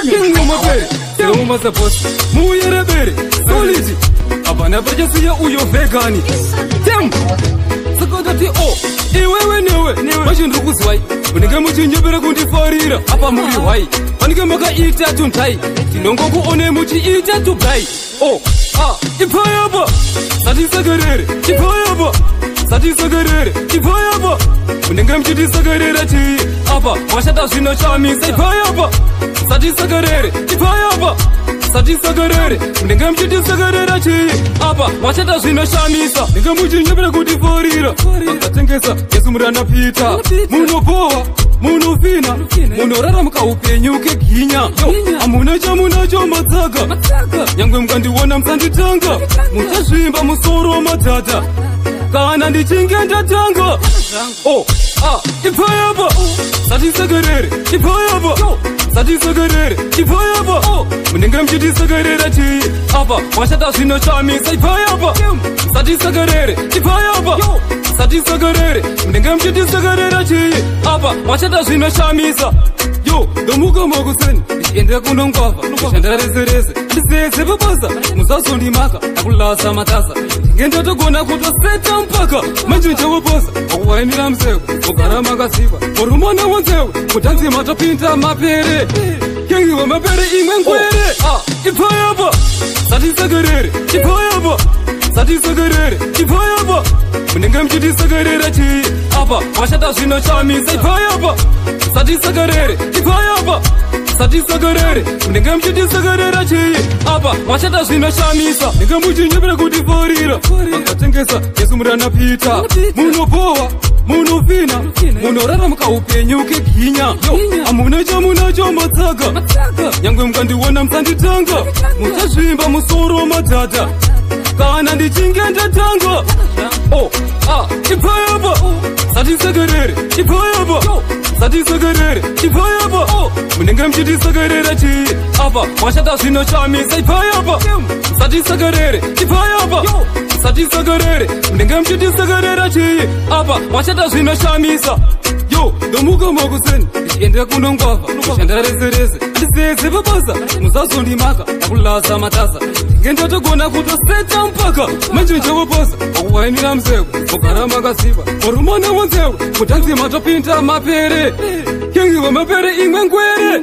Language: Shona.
King wamapere seumasaposi muyerebere solid hapana pachasiya uyo vhegani tem. Saka ndati o iwewe newe manje ndiri kuzwai munenge muchinyepera kundifarira apa muri hwai panenge makaita tuntai tinongokuone muchiita tugai o a ipayapa satisekerere ipayapa satisekerere ipayapa munenge muchitisekerera chii apa mwashata zvinoshamisa ipayapa satisekerere ipayapa satisekerere munenge muchitisekerera chii apa mwashata zvinoshamisa munenge muchinyepera kutifarira makatengesa Jesu murana Pita munobowa munofina munorarama upenyu keginya hamuna chamunacho matsaga nyangwe mukandiona musanditanga muchazvimba musoro madhadha kana ndichinge ndatanga o a ipayapa satisekerere ipayapa satisekerere ipayapa munenge muchitisekerera chii apa mwashata zvinoshamisa ipayapa satisekerere ipayapa satisekerere munenge muchitisekerera chii apa mwashata zvinoshamisa yo ndomuka makuseni ndichienda kunongwavha kushanda rese rese ndisese pabasa musazondimaka akulasa matasa ndinge ndatogona kutoseta mpaka manje ndichavoposa akuwainira museko mugara makaziva murumana wanzewe mutanzi matopinda mapere kingi wamapere imwe ngwere ipayapa satisekerere ipayapa satisekerere ipayapa munenge muchitisekerera chii apa mwashata zvinoshamisa ipayapa satisekerere ipayapa satisekerere munenge muchitisekerera chii apa mwashata zvinoshamisa munenge muchinyepera kutifarira makatengesa Jesu murana Pita munobowa munofina munorarama upenyu keginya hamuna chamunacho matsaga nyangwe mukandiona musanditanga muchazvimba musoro madhadha kana ndichinge ndatanga o a ipayapa satisekerere ipayapa satisekerere ipayapa munenge muchitisekerera chii apa mwashata zvinoshamisa ipayapa satisekerere ipayapa satisekerere munenge muchitisekerera chii apa mwashata zvinoshamisa yo ndomuka makuseni ndichienda kunongwavha kushanda rese rese ndisese pabasa musazondimaka akulasa matasa ndinge ndatogona kutoseta mpaka manje ndichavoposa akuwainira museko mugara makaziva murumana wanzewe mutanzi matopinda mapere kingi wamapere imwe ngwere.